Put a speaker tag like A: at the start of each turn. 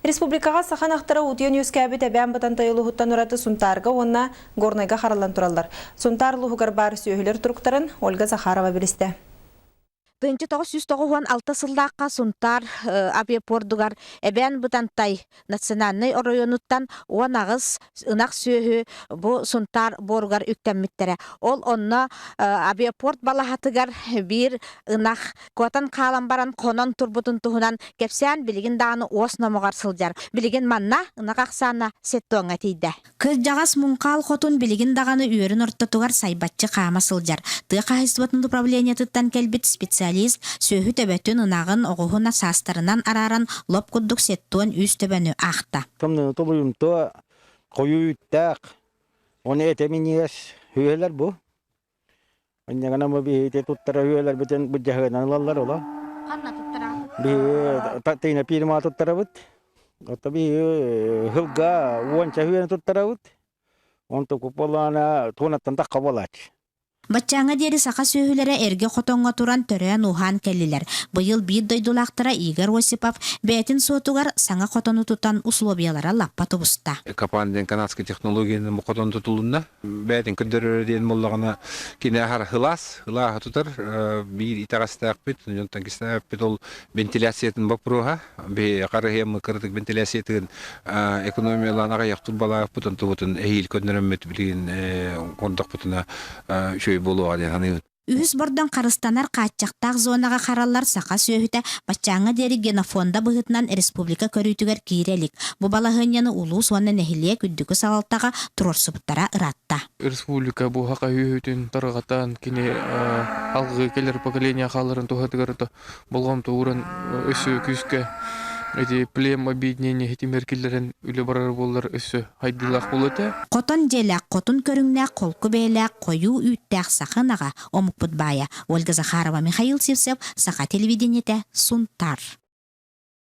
A: Республикаҕа саха ынахтара утуйан үөскээбит Эбээн Бытантай улууһуттан ураты Сунтаарга уонна Горнайга хараллан тураллар. Сунтаар улууһугар баар сүөһүлэр туруктарын Ольга Захарова билистэ.
B: 1996 сыллаахха Сунтаар авиапордугар Эбээн Бытантай национальнай оройуонуттан 18 ынах сүөһү бу Сунтаар буоругар үктэммиттэрэ. Ол онно авиапорт балаһатыгар биир ынах куотан хаалан баран хонон турбутун туһунан кэпсээн билигин даҕаны уос номоҕор сылдьар. Билигин манна ынах ахсаана сеттуоҥҥа тиийдэ. Кырдьаҕас муҥхаал хотун билигин даҕаны үөрүн ортотугар сайбаччы хаама сылдьар. Тыа хаһаайыстыбатын управлениетыттан кэлбит специалист сүөһү төбөтүн, ынаҕын, оҕуһун саастарынан арааран лоп курдук сеттуон үс төбөнү аахта.
C: Тымныыны тулуйумтуо хойуу үүттээх, оны этэ минньигэс үһэлэр бу. Инньэ бу биһиги туттара үһэлэрбитин былдьаһыынан ылаллар оло.
B: Ханна туттараҕыт?
C: Биһиги тыына пиирма туттарабыт. Отто биһиги сылга уонча үһүөнү туттарабыт. Онтукпут буоллаҕына туонаттан тахха буолааччы.
B: Баччааҥҥа диэри саха сүөһүлэрэ эргэ хотоҥҥо туран төрөөн-ууһаан кэллилэр. Быйыл биир дойдулаахтара Игорь Осипов бэйэтин суотугар саҥа хотону тутан условиялара лаппа тубуста.
D: Капан диэн канадскай технологиянан бу хотон тутулунна. Бэйэтин көрдөрөрө диэн буоллаҕына кини аһар һылаас, һылааһы тутар биир итэҕэстээхпит, онтон кистээбиппит ол вентиляциятын боппуруоһа. Биһи харыһыаммыт кыратык вентиляциятын экономиялаан аҕыйах турбалаахпыт, онтубутун эһиил көннөрөммүт билигин оҥордохпутуна үчүгэй буолуоҕа диэн саныыбын.
B: Үһүс бордоҥ харыстанар хааччахтаах зонаҕа хараллар саха сүөһүтэ баччааҥҥа диэри генофонда быһыытынан республика көрүүтүгэр киирэ илик. Бу балаһыанньаны улуус уонна нэһилиэк үрдүкү салалтаҕа туруорсубуттара ыраатта.
E: Республика бу саха сүөһүтүн тарҕатан кини алгыы кэлэр поколение хааларын туһатыгар болҕомто ууран өссө күүскэ эти плем объединение ситимэр киллэрэн үлэ барар буоллар өссө хайдыылаах буолуо этэ.
B: Хотон дьиэлээх, хотун көрүҥнээх, холку бэйэлээх, хойуу үүттээх саха ынаҕа омукпут баайа. Ольга Захарова, Михаил Сивцев, Саха телевидениетэ, Сунтаар.